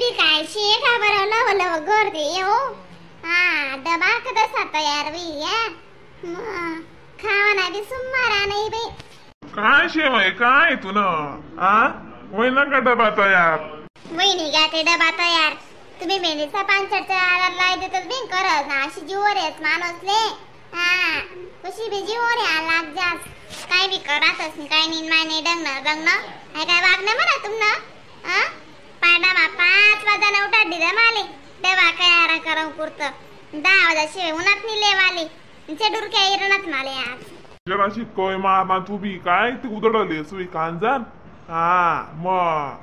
बी काय शे का बरं लव लव गर्दी हो. हा डबा कसा तयार होई खावा नाही बी सुमारा नाही बाई. काय शेवाय काय तू ना आ वय ना का डबा तयार वहिनी घ्या ते डबा तयार. तुम्ही मेंढीचा पानसटचा लाई देतात बिन करत ना अशी जीवर येत माणूसले. हा कशी बी जीवर या लाग जास काय बी करतच नाही काय नाही माय नाही डंगणं डंगणं काय काय वागणं म्हणा तुमनं. हा पाडा मा 5 वाजाना उठा दिला माले डबा काय करम कुर्त 10 वाजा उन्हात नाही लेवाले ते डुरक्या इरणात माले आज. जराशी कोय मामा तू बी काय ते उदडले सुई कांजान. हा मग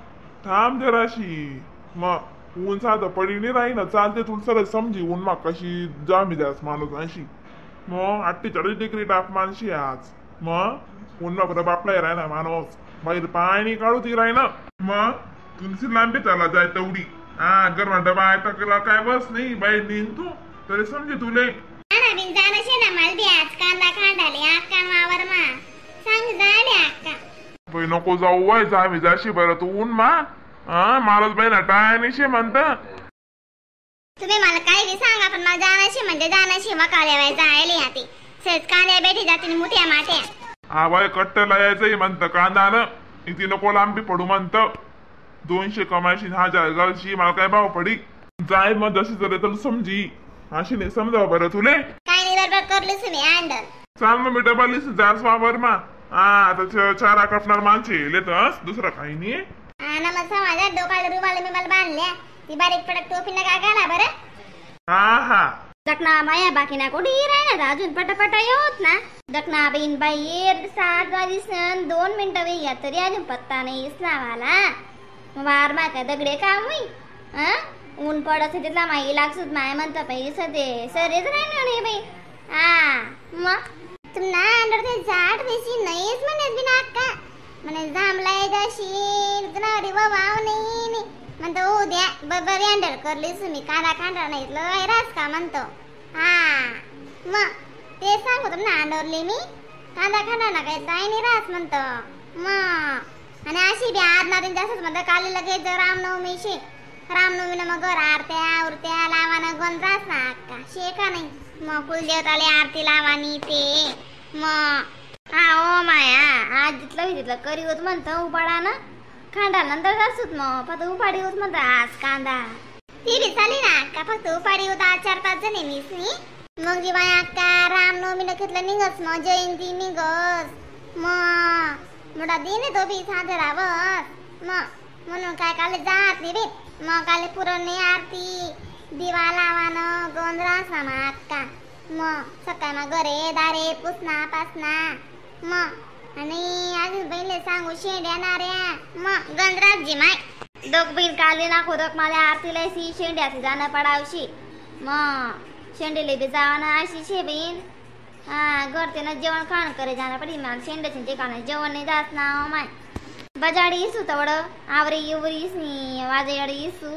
थांब जराशी मग ऊन साधं पडी नाही राही ना चालते तुला सरळ समजी ऊन मग कशी जामी द्यास माणूस अशी मग 48 डिग्री तापमानशी आज मग ऊन मग बापला राही ना माणूस बाहेर पाणी काढू ती राही ना मग तुलसी लांबी त्याला जाय तेवढी. हा गरमा डबा आहे तर काय बस नाही बाहेर नेईन तू तरी समजे तुले. बाई नको जाऊ वय जामी जाशी बरं तू ऊन मा. हा मारत बाई ना टाय नाही म्हणता. तुम्ही मला काही बी सांगा पण मला जाण्याशी म्हणजे जाण्याशी मकाले जायली हाती सेच कांद्या बेटी जाती मोठ्या माट्या. हा बाई कट्टला यायचंही म्हणतं कांदा ना इथे नको लांबी पडू म्हणतं 200 कमायशी 1000 गावशी मला काय भाव पडी जाय मग जशी जर तर समजी अशी नाही समजावं बरं तुले. काय नाही बरोबर करलीस मी हँडल. चाल मग मी डबा लिस जास वावर मा. हा आता चारा कापणार माणसे लेतस दुसरं काही नाही. हा ना मग समाजात डोकाला रुमाल मी मला बांधल्या ती बारीक पडक टोपी नका घाला बरं. हा हा दखना माया बाकी ना कोणी राहिना अजून पटापटा येऊत ना दखना बहीण बाई 7 वाजीस 2 मिनिटं वेळ तरी अजून पत्ता नाही इस्लामाला वार मा काय दगडे काम होई. हा ऊन पडत तिथला माई लागसूत माय म्हणता पैसे ते सरेच राहिना नाही बाई. हा मग तुम्हाला अंडर ते झाड बेशी नाहीच म्हणत बिना अक्का म्हणे जांभला जाशील तुला वाव नाही म्हणतो उद्या बरोबर अंडर करलीस मी कांदा खांडा नाही लय रास का म्हणतो. हा मग ते सांगू तुम्हाला अंडरली मी कांदा खांडा ना काही जाय नाही रास म्हणतो. मग आणि अशी बी आज ना जास्तच म्हणतं काली लगेच रामनवमीशी रामनवमीनं मग घर आरत्या उरत्या लावानं गण रास ना अक्का शे का नाही मग कुलदेवताले आरती लावानी ते मग. हा ओ माया आज जिथलं होई तिथलं करी होत म्हणतं उपाडा ना खांडा नंतर जासूत मग फक्त उपाडी होत म्हणतं आज कांदा ती बी चाली ना अक्का फक्त उपाडी होत आज 4-5 जण मीच नी मग जी माया अक्का रामनवमीनं घेतलं निघस मग जयंती निघस मग मोठा दिन आहे तो बी साजरा बस मग म्हणून काय काले जात नाही बे मग काले पुरण आरती दिवा लावानं गोंधळास ना मग अक्का मग सकाळ मग घरे दारे पुसना पासना मग आणि अजून बहिणीला सांगू शेंड्या नाऱ्या मग गंधराज जी माय दोघ बहीण काली ना खोदक मला आरतीला सी शेंड्याची जाणं पडावशी मग शेंडेले बी जावं ना अशी शे बहीण. हा घरते ना जेवण खाण करे जाणं पडी मला शेंड्याचे ठिकाण जेवण नाही जात ना माय बजाडी इसू तवड आवरी इवरी इसनी वाजेडी इसू.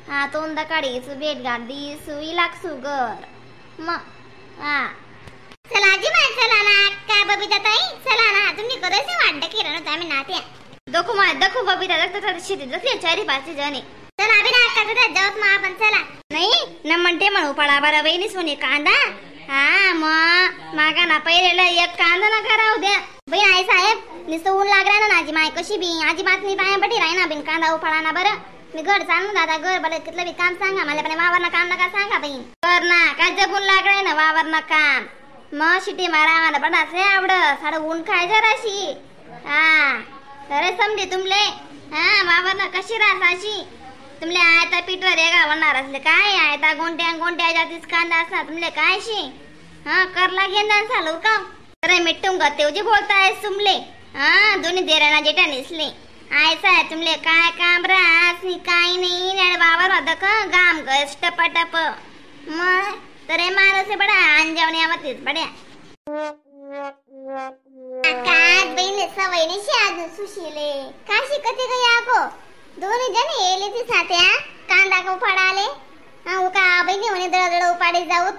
हा तोंडा काढी इसू भेट गाठ दी इसू इलाकसू घर मग. हा चला जी माय चला ना अक्का बबिता ताई चला ना तुम्ही कधीच वाटतं केलं नव्हतं आम्ही नात्या दखू माय दखू बबिता दखता शेती जसली 4-5 जणे चला बी ना अक्का कुठे जाऊत मग आपण चला नाही न म्हणते म्हणू पडा बरं बहिणी सोनी कांदा. हा मग मागा ना पहिलेला एक कांदा ना करावू द्या बहीण आई साहेब नुसतं ऊन लागला ना आजी माय कशी बी अजिबात नाही पाया पटी राही ना बिन कांदा उपाडा ना बरं मी घर चालू दादा घर बरं कितलं बी काम सांगा मला पण वावर ना काम नका सांगा बहीण कर ना काय जगून लागलाय ना वावर ना काम मग शिटी मारा मला पण असे आवड साडं ऊन खाय जराशी. हा अरे समजे तुमले हा वावर ना कशी रास अशी तुमले आयता पीठवर रेगा होणार असले काय आयता गोंट्या गोंट्या जातीस कांदा असणार तुमले काय शी. हा करला घेणार झालं का अरे मिट्टून गतेवजी बोलताय तुमले. हा दोन्ही देराना जेठा निसले आयसा तुमले काय काम रास काय नाही वावर होतं का गाम गस टपटप मग तरे माणूस बडा अंजावणी आवतीच बड्या काच बहिणी सवय नाही अजून सुशीले का शिकते ग याको दोन्ही जण येले ती सात्या कांदा का उपाडा आले. हा उका बहिणी म्हणे दळदळ उपाडे जाऊत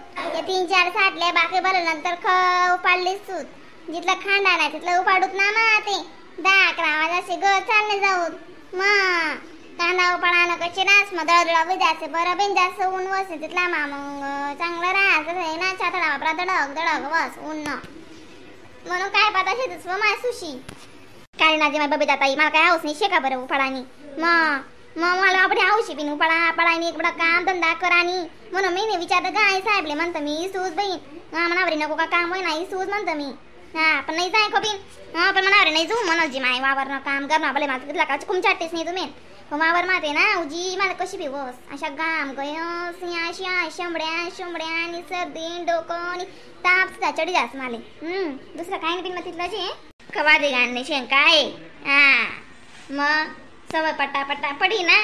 3-4 साठले बाकी बरं नंतर ख उपाडले सूत जिथलं खांडा नाही तिथलं उपाडूत ना मा ते 10-11 वाजाशी ग चालले जाऊत मग कांदा उपाडानं कशी रास मग दळदळ बी जास्त बरं बिन जास्त ऊन वसे तिथला मा मग चांगलं राहस ना छातडा वापरा दडक दडक बस ऊन न म्हणून काय पाहता शेतच व माय सुशी काय ना जे माय बबिता ताई मला काय हाऊस नाही शेका बरं उपाडानी मग मग मला आपण हौशी बिन उपाडा पडानी इकडं काम धंदा करानी म्हणून मी नाही विचारतं का आई साहेबले म्हणतं मी सूज बहीण हा मनावरी नको का काम होय नाही सूज म्हणतं मी हा पण नाही जाय बिन हा पण मनावरी नाही जाऊ म्हणून जी माय वावरनं काम करणं भले माझं तिथला का कुमचाटीच नाही तुम्ही वावर माते ना उजी मला कशी बी बस अशा घाम गयस अशा शंबड्या शंबड्या आणि सर्दी डोकं आणि ताप सुद्धा चढी जास माले. दुसरं काय नाही बिन मग तिथलं जे कवा दे गाण नाही शेण काय हा मग सवय पट्टा पट्टा पडी ना.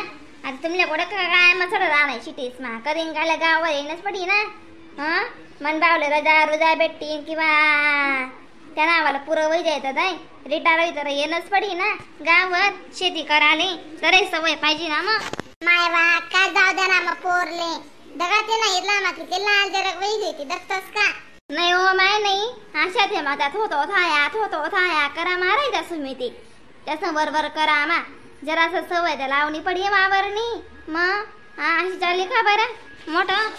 आता तुमल्या कुठं काय मग सडं राहणार शिटीस मा करीन काय गावावर येणंच पडी ना. हां मन बावले रजा रोजा भेटतीन किंवा त्या नावाला पुरं वय जायचं जाय रिटायर होई तर येणंच पडी ना गावात शेती कराले तरी सवय पाहिजे ना मग. माय वा का जाऊ द्या ना मग पोरले दगा ते ना इथला मा किती लाल जरक वही घेते दत्तस का नाही हो माय नाही अशा ते माझा थोतो थाया थोतो थाया करा मारायचा सुमिती त्यासं बरोबर करा मा जरासं सवय तर लावणी पडी वावरणी मग हा अशी चालली का बरं मोठं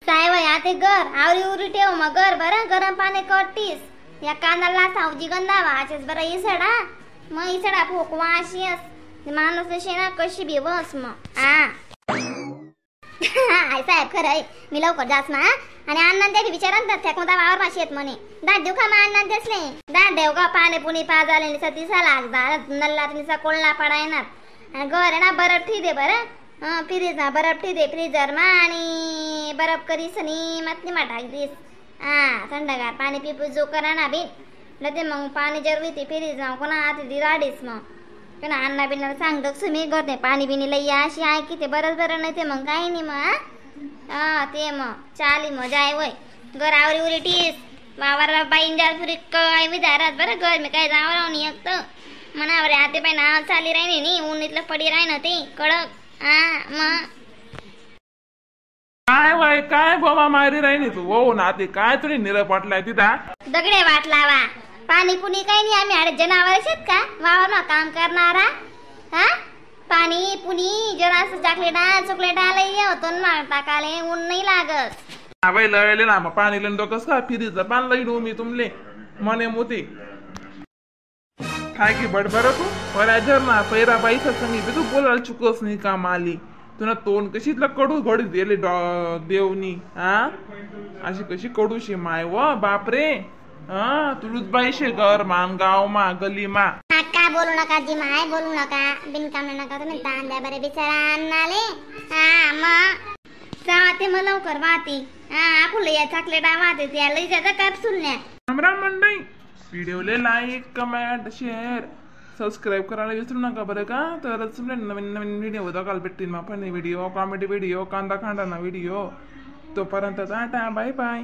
साहेब या ते घर आवरी उरी ठेव मग घर बरं गरम पाणी कटीस या कांदाला सावजी गंधावा असेच बरं इसडा मग इसडा फोकवा अशी अस माणूस अशी ना कशी बी बस मग हा. आई साहेब खरं आहे मी लवकर जास ना आणि अण्णा ते विचारा त्या कोणता वावर माशी येत म्हणे दाट देऊ का मग अण्णा त्यासले दाट देऊ का पाणी पुणी पाजाले निसा तिसा लागदा नल्ला निसा कोळला पाडा येणार आणि घर आहे ना बरफ ठी दे बरं फ्रीज ना बरफ ठी दे फ्रीजर मा आणि बरफ करीस आणि मत मा टाक this हा थंडगार पाणी पिपू जो करा ना बी ते मग पाणी जरवी ते फ्रीज ना कोणा आत दी राडीस मग कोणा अण्णा बिन्नाला सांगतो मी घर पाणी बिनी लई अशी आहे की ते बरंच बरं नाही ते मग काही नाही मग हा ते मग चाली मग जाय वय घर आवरी उरी टीस वावरला बाईन जात पुरी काय विचारात बरं घर मी काय जावं राहून एक तर मनावर आते पाय ना चाली राहिनी नी ऊन इथलं पडी राही ना ते कडक हा मग काय वय काय बोमा मारी राहिनी तू हो ना ते काय तुला निरप वाटलाय तिथं दगडे वाट लावा पाणी पुणी काही नाही आम्ही अरे जनावर शेत का वावर ना काम करणारा हा पाणी पुणी जरासं चॉकलेटा चॉकलेटा लई होतो ना टाकाले ऊन नाही लागत बाई लयले ना मग पाणी लईन डोकंस का फिरीचं पान लई मी तुमले मने मोती काय की बडबर तू पराजर ना पैरा बाईचा संगी बी तू बोलायला चुकस नाही का माली तुला तोंड कशी तुला कडू घडी दिले देवनी हा अशी कशी कडूशी माय व बापरे हा तुलूच बाईशे घर मान गाव मा गली मा. का बोलू नका जी माय बोलू नका बिनकाम नका तुम्ही ताण द्या बरे बिचारा अन्नाले हा मग जाते मग लवकर वाहते हा आपण या चॉकलेटा वाहते त्या लई जाता कॅप्सूलन्या. राम मंडळी व्हिडिओले like comment share subscribe करायला विसरू नका बरं का. तरच नवीन नवीन व्हिडिओ बघायला भेटतील मग funny video comedy video कांदा खांडाना व्हिडिओ. तोपर्यंत tata bye bye.